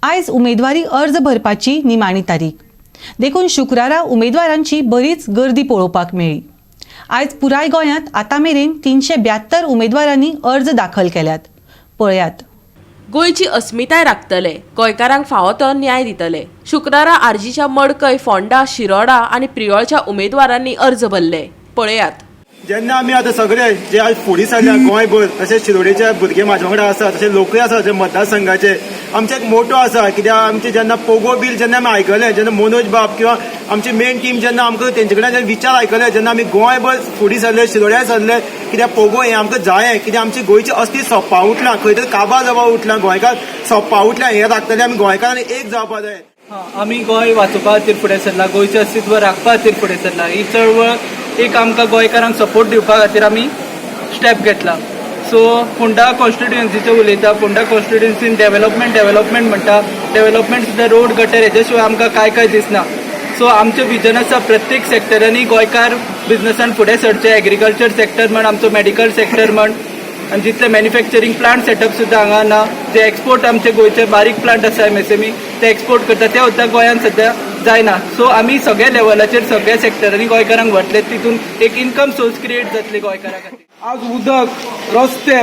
आयज उमेदवारी अर्ज भरपाची निमाणी तारीख. देखून शुक्रारा उमेदवारांची बरीच गर्दी पळोवपाक मेळ्ळी. आयज पुराय गोंयांत आतां मेरेन 372 उमेदवारांनी अर्ज दाखल केल्यात. पळयात. गोंयची अस्मिताय राखतले, गोंयकारांक फावो तो न्याय दितले. शुक्रारा आरजीच्या मडकय, फोंडा, शिरोडा आनी प्रियोळच्या उमेदवारांनी अर्ज भरले. पळयात. जेन्ना आमी आतां सगळे जे आज फुडें सरल्या गोंयभर, तशेंच शिरोडेचे भुरगे म्हाज्या वांगडा आसा, तशें लोकूय आसा जे मतदारसंघाचे, आमचें एक मोटो आसा. कित्याक आमचे जेन्ना पोगो बील जेन्ना आमी आयकलें, जेन्ना मनोज बाब किंवा आमची मेन टीम जेन्ना आमकां तेंचे कडेन जेन्ना विचार आयकले, जेन्ना आमी गोंयभर फुडें सरले, शिरोड्या सरले, कित्याक पोगो हें आमकां जायें. कित्याक आमची गोंयची अस्तित्व सोंपपा उठलां, खंय तरी काबार जावपा उठलां, गोंयकार सोंपपा उठलां. हें राखतले आमी गोंयकारांनी एक जावपा जाय. आमी गोंय वाचोवपा खातीर फुडें सरला, गोंयचें अस्तित्व राखपा खातीर फुडें सरला. ही चळवळ एक आमकां गोंयकारांक सपोर्ट दिवपा खातीर आमी स्टेप घेतला. सो फोंडा कॉन्स्टिट्युएन्सीचें उलयता. फोंडा कॉन्स्टिट्युएन्सीन डेव्हलपमेंट, डेव्हलपमेंट म्हणटा. डेव्हलपमेंट सुद्दां रोड, गटर हेच्या शिवाय आमकां कांय कांय दिसना. सो आमचें विजन आसा, प्रत्येक सेक्टरांनी गोंयकार बिजनसान फुडें सरचें. एग्रीकल्चर सेक्टर म्हण, आमचो मेडिकल सेक्टर म्हण, आनी जितले मॅन्युफॅक्चरींग प्लांट सेटअप सुद्दां हांगा ना. जे एक्सपोर्ट आमचे गोंयचे बारीक प्लांट आसा, एमएसएमई, ते एक्सपोर्ट करता, ते सुद्दां गोंयांत सद्या जायना. सो आमी सगळ्या लेवलाचेर, सगळ्या सेक्टरांनी गोंयकारांक व्हरतले. तितून एक इन्कम सोर्स क्रिएट जातली गोंयकारां खातीर. आज उदक, रस्ते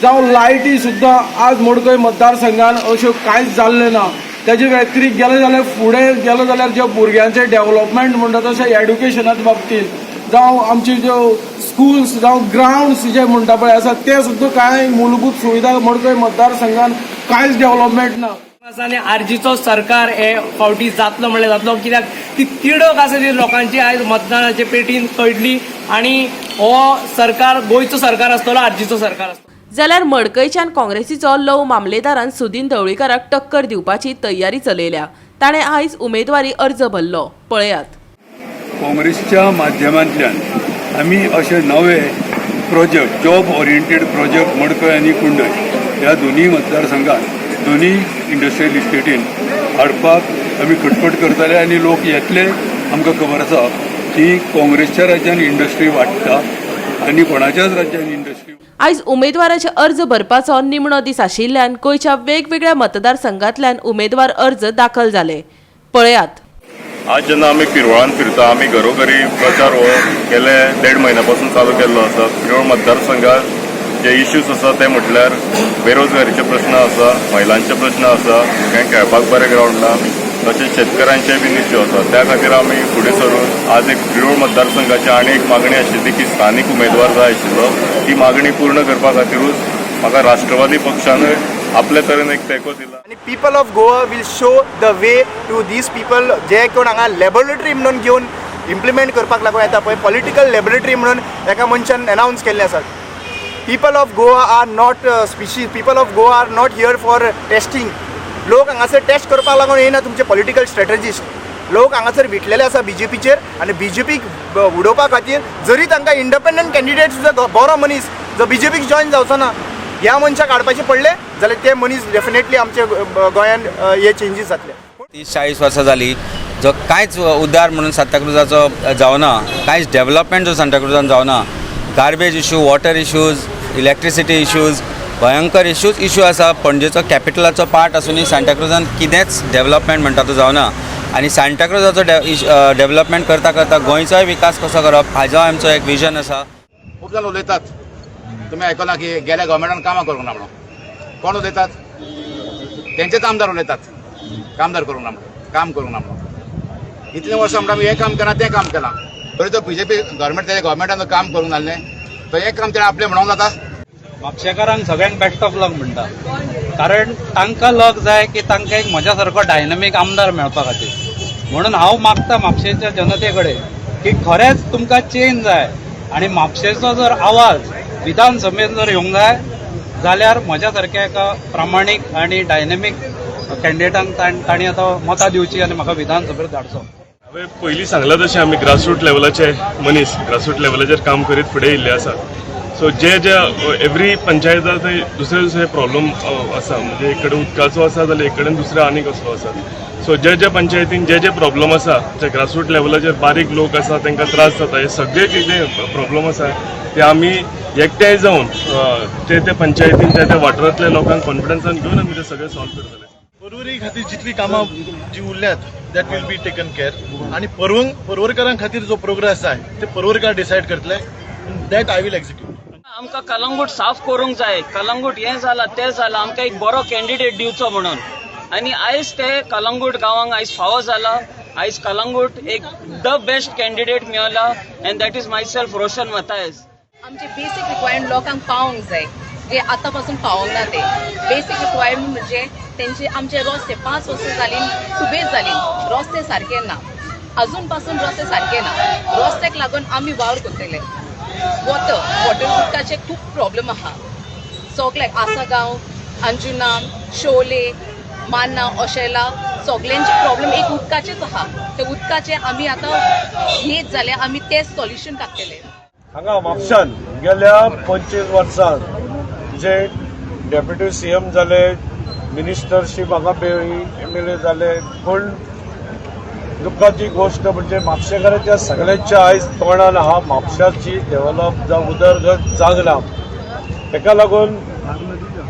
जावं लायटी सुद्दां आज मडकय मतदारसंघान अश्यो कांयच जाल्लें ना. तेजे व्यतिरिक्त गेले जाल्यार, फुडें गेलो जाल्यार, जे भुरग्यांचे डेव्हलपमेंट म्हणटा तशें एड्युकेशनाच्या बाबतींत जावं आमच्यो ज्यो स्कुल्स जावं ग्रावंड्स जे म्हणटा पळय आसा, ते सुद्दां कांय मूलभूत सुविधा मडकय मतदारसंघान कांयच डेव्हलपमेंट ना. आसा आनी आरजीचो सरकार हे फावटी जातलो म्हणल्यार जातलो, कित्याक ती तिडक आसा ती लोकांची आयज मतदानाचे पेटीन कळटली आनी हो सरकार गोंयचो सरकार आसतलो, आरजीचो सरकार आसतलो. जाल्यार मडकयच्यान काँग्रेसीचो लव मामलेदारान सुदीन ढवळीकाराक टक्कर दिवपाची तयारी चलयल्या. ताणें आयज उमेदवारी अर्ज भरलो. पळयात. काँग्रेसच्या माध्यमांतल्यान आमी अशे नवे प्रोजेक्ट, जॉब ओरिएंटेड प्रोजेक्ट मडकय आनी कुंडय ह्या दोनूय मतदारसंघात, दोनूय इंडस्ट्रियल इस्टेटीन हाडपाक आमी खटपट करतले आनी लोक येतले. आमकां खबर आसा की काँग्रेसच्या राज्यान इंडस्ट्री वाडटा आनी कोणाच्याच राज्यान इंडस्ट्री आयज उमेदवाराचे अर्ज भरपाचो निमणो दीस आशिल्ल्यान गोंयच्या वेगवेगळ्या मतदारसंघांतल्यान उमेदवार अर्ज दाखल जाले. पळयात. आज जेन्ना आमी पिरवळान फिरता, आमी घरोघरी प्रचार हो गेले देड म्हयन्या पासून चालू केल्लो आसा. पिरवळ मतदारसंघात जे इश्यूज आसा ते म्हटल्यार बेरोजगारीचे प्रश्न आसा, महिलांचे प्रश्न आसा, भुरग्यांक खेळपाक बरें ग्रावंड ना, तशेंच शेतकऱ्यांचे बीन इश्यू आसा. त्या खातीर आमी फुडें सरून आज एक पिरवळ मतदारसंघाची आनी एक मागणी आशिल्ली की स्थानीक उमेदवार जाय आशिल्लो. ती मागणी पूर्ण करपा खातिरूच म्हाका राष्ट्रवादी पक्षानूय आपले तरेन एक तेंको दिला. आनी people of Goa will show the way to these people जे कोण हांगा लॅबोरेटरी म्हणून घेवन इम्प्लिमेंट करपाक लागून येता पळय. पॉलिटिकल लॅबोरेटरी म्हणून एका मनशान अनावन्स केल्लें आसा. People of Goa are not species. People of Goa are not here for testing. लोक हांगासर टेस्ट करपाक लागून येयना तुमचे पॉलिटिकल स्ट्रेटजिस्ट. लोक हांगासर विटलेले आसा बीजेपीचेर आनी बीजेपीक उडोवपा खातीर जरी तांकां इंडिपेंडंट कॅन्डिडेट सुद्दां, बरो मनीस जो बीजेपीक जॉयन जावचो ना, ह्या मनशाक हाडपाचे पडले जाल्यार ते मनीस डेफिनेटली आमचे गोंयान हे चेंजीस जातले. 30-40 वर्सां जाली, जो कांयच उद्धार म्हणून सांताक्रुजाचो जावना, कांयच डेवलपमेंट जो सांताक्रुजान जावना. Garbage issue, water issues, electricity issues, भयंकर इश्यूज इश्यू आसा. पणजेचो कॅपिटलाचो पार्ट आसुनूय सांताक्रुजान कितेंच डेवलपमेंट म्हणटा तो जावना आनी सांताक्रुजाचो डेवलपमेंट करता करता गोंयचोय विकास कसो करप हाजो आमचो एक विजन आसा. खूब जाण उलयतात, तुमी आयकलां की गेल्या गव्हर्मेंटान कामां करूंक ना म्हणून. कोण उलयतात? तेंचेच आमदार उलयतात, कामदार करूंक ना म्हणून, काम करूंक ना म्हणून. इतलें वर्सां म्हणटा आमी हें काम केलां, तें काम केलां, तरी तो बीजेपी गव्हर्मेंट, तेज्या गव्हर्मेंटान काम करूंक नासलें, तो हें काम तेणें आपलें म्हणूंक जाता? म्हापशेकारांक सगळ्यांक बेस्ट ऑफ लक म्हणटा, कारण तांकां लक जाय की तांकां एक म्हज्या सारको डायनामीक आमदार मेळपा खातीर. म्हणून हांव मागता म्हापशेच्या जनते कडेन की खरेंच तुमकां चेंज जाय आनी म्हापशेचो जर आवाज विधानसभेन जर येवंक जाय जाल्यार म्हज्या सारक्या एका प्रामाणीक आनी डायनामीक कॅन्डिडेटांक तांणी आतां मतां दिवची आनी म्हाका विधानसभेर धाडचो. हांवें पयलीं सांगलां तशें आमी ग्रासरूट लेवलाचे मनीस, ग्रासरूट लेवलाचेर काम करीत फुडें येयल्ले आसात. सो जे जे एवरी पंचायतां थंय दुसरे दुसरे प्रॉब्लम आसा, म्हणजे एक कडेन उदकाचो आसा जाल्यार एक कडेन दुसरे आनीक कसलो आसा. सो जे जे पंचायतीन जे जे प्रॉब्लम आसा, जे ग्रासरूट लेवलाचेर बारीक लोक आसा, तांकां त्रास जाता, हे सगळे कितें प्रॉब्लम आसा ते आमी एकठांय जावन ते ते पंचायतीन, त्या त्या वाठारांतल्या लोकांक कॉन्फिडन्सान घेवन आमी ते सगळे सॉल्व करतले. पर्वरी खातीर जितली कामां जी उरल्यात that will be taken care आणि पर्वरकारां खातीर जो प्रोग्रेस जाय ते पर्वरकार डिसायड करतले, that I will execute. आमकां कलंगूट साफ करूंक जाय. कलंगूट हें जालां, तें जालां, आमकां एक बरो कॅन्डिडेट दिवचो म्हणून. आनी आयज ते कलंगूट गांवांक आयज फावो जाला. आयज कलंगूट एक the best candidate मेळला and that is myself, Roshan Mathias. आमचे बेसीक रिक्वायरमेंट लोकांक पावोंक जाय, जे आतां पासून पावोंक ना. ते बेसीक रिक्वायरमेंट म्हणजे तेंचे आमचे रस्ते. 5 वर्सां जालीं, सुबेज जाली, रस्ते सारके ना. अजून पासून रस्ते सारके ना. रस्त्याक लागून आमी वावर करतले. वॉटर वॉटर उदकाचे खूब प्रॉब्लम आहा सगल्याक. आसागांव, अंजुना, शोले, मान्ना, ओशेला, सगल्यांचे प्रॉब्लम एक उदकाचेच आहा. ते उदकाचे आमी आतां येत जाल्यार आमी ते सॉल्युशन काडटले. हांगा म्हापशान गेल्या 25 वर्सां जे डेप्युटी सीएम जाले, मिनिस्टरशीप हांगा मेळ्ळी, एमएलए जाले, पूण दुख्खाची गोश्ट म्हणजे म्हापशेकारांच्या सगळ्यांच्या आयज तोंडान आहा, म्हापशाची डेव्हलप जावं उदरगत जावंक ना. ताका लागून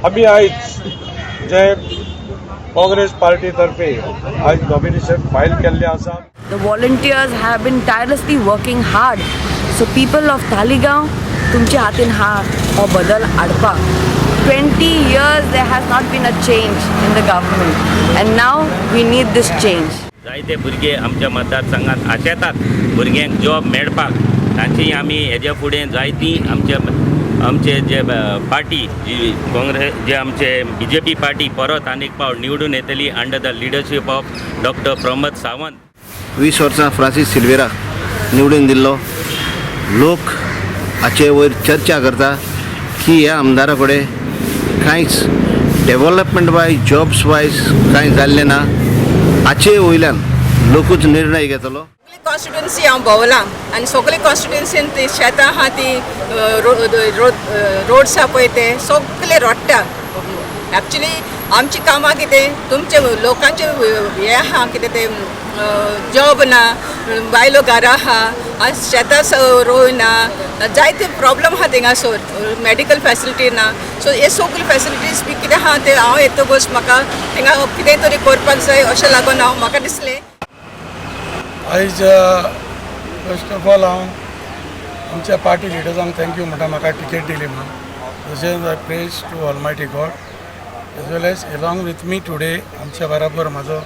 आमी आयज जे काँग्रेस पार्टी तर्फे आयज नॉमिनेशन फायल केल्लें आसा. The volunteers have been tirelessly working hard. So people of Taleigao, तुमच्या हातीन हा हो बदल हाडपाक. 20 years there has not been a change in the government and now we need this change. जायते भुरगे आमच्या मतदारसंघात आशेतात भुरग्यांक जॉब मेळपाक. तांची आमी हेज्या फुडें जायती आमचे आमचे जे पार्टी जी काँग्रेस, जे आमचे बीजेपी पार्टी परत आनीक फावट निवडून येतली under the leadership of Doctor Pramod Sawant. 20 वर्सां फ्रांसीस सिल्वेरा निवडून दिल्लो. लोक हाचे वयर चर्चा करता की ह्या आमदारा कडेन कांयच डेवलपमेंट वायज, जॉब्स वायज कांय जाल्लें ना. हाचे वयल्यान लोकूच निर्णय घेतलो. कॉन्स्टिट्युन्सी हांव भोंवलां आनी सगळे कॉन्स्टिट्युन्सीन ती शेतां आहा, ती रोड्स आहा पळय, ते सगळे रोडटा. एक्चुली आमची कामां कितें, तुमचे लोकांचे हें आहा कितें तें, जॉब ना, बायलो घरा आहा आनी शेतां रोयना. जायते प्रॉब्लम आहा थिंगासर. मेडिकल फॅसिलिटी ना. सो हे सगळे फॅसिलिटीज बी कितें आहा ते हांव येतकूच म्हाका थिंगा कितें तरी करपाक जाय अशें लागून हांव म्हाका दिसलें. आयज फर्स्ट ऑफ ऑल हांव आमच्या पार्टी लिडर्सांक thank you म्हणटा, म्हाका टिकेट दिली म्हणून. तशेंच I praise to Almighty God as well as along with me today आमच्या बराबर म्हाजो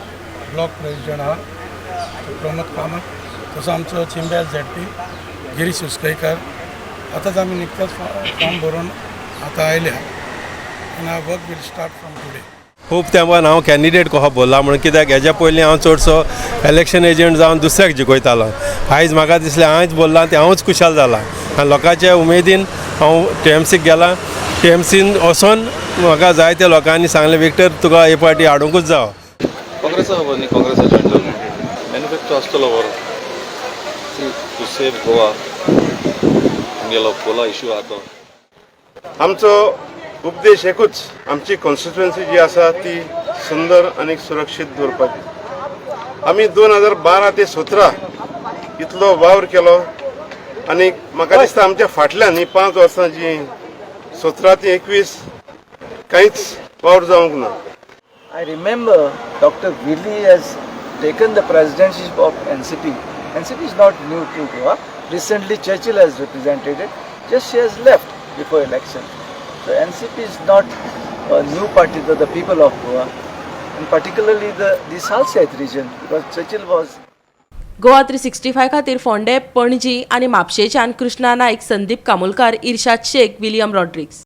ब्लॉक प्रेसिडंट आहा प्रमोद कामत, तसो आमचो चिंब्या झेडपी गिरीश उसकयकर. आतांच आमी निकतेच फॉर्म भरून आतां आयल्या आनी our work will start from today. खूब तेंपान हांव कॅन्डिडेट कसो भरला म्हणून, कित्याक हेज्या पयलीं हांव चडसो इलेक्शन एजंट जावन दुसऱ्याक जिखयतालो. आयज म्हाका दिसलें हांवेंच भरलां तें, हांवूच खुशाल जाला आनी लोकांच्या उमेदीन हांव टीएमसीक गेलां. टीएमसीन वचोन म्हाका जायत्या लोकांनी सांगलें, विक्टर, तुका हे पावटी हाडुंकूच जावो. काँग्रेसा खबर न्ही, काँग्रेसा जॉयन जालो, मॅनिफेस्टो आसतलो बरो टू सेव गोवा. आमगेलो कोला इशू आहा तो. आमचो उपदेश एकूच, आमची कॉन्स्टिट्युएन्सी जी आसा ती सुंदर आनी सुरक्षीत दवरपाची. आमी 2012 ते 17 इतलो वावर केलो आनी म्हाका दिसता आमच्या फाटल्यान ही 5 वर्सां जी 17 ते 21 कांयच वावर जावंक ना. I remember Dr. Willie has taken the presidency of NCP. NCP is not new to Goa. Recently, Churchill has represented it. Just she has left before election. So NCP is not a new party to the people of Goa, and particularly the Salcete region, because Churchill was Goa 365 खातीर फोंडे, पणजी आनी म्हापशेच्यान कृष्णा नायक, संदीप कामुलकार, इर्शाद Shaikh, William Rodrigues.